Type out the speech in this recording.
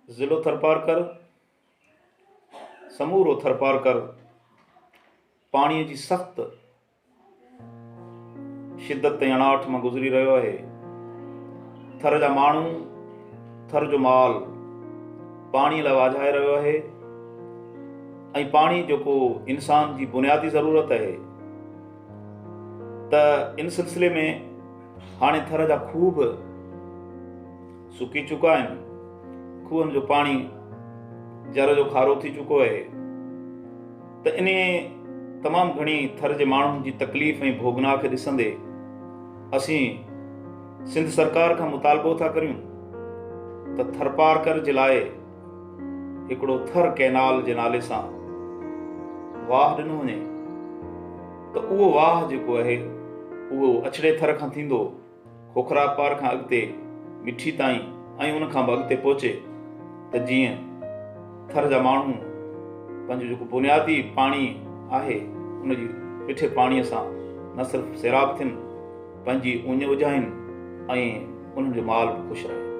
ضلعو ٿرپارڪر، سمورو ٿرپارڪر پاڻي جي سخت شدت ۽ اڻاٺ مان گذري رهيو آهي. ٿر جا ماڻهو، ٿر جو مال پاڻي لاء واجهائي رهيو آهي ۽ پاڻي جيڪو انسان جي بنيادي ضرورت آهي ته ان سلسلي ۾ هاڻي ٿر جا کوهه به سڪي چڪا آهن. کوهن جو پاڻي جر جو کارو ٿي چڪو آهي ته انهي تمام گهڻي ٿر جي ماڻهن جي تڪليف ۽ ڀوڳنا کي ڏسندي اسين سنڌ سرڪار کان مطالبو ٿا ڪريون ته ٿرپارڪر جي لاء هڪڙو ٿر ڪئنال جي نالي سان واهه ڏنو وڃي ته اهو واهه جيڪو آهي اهو اڇڙي ٿر کان ٿيندو کوکرا پار کان اڳتي مٺي تائين ۽ ان کان به اڳتي پهچي ته جيئن ٿر جا ماڻهو پنهنجو جيڪو بنيادي پاڻي آهي ان جي مٺي پاڻي سان نه صرف سيراب ٿين پنهنجي اڃ اجهائين ۽ انهن جو مال به خوش رهي.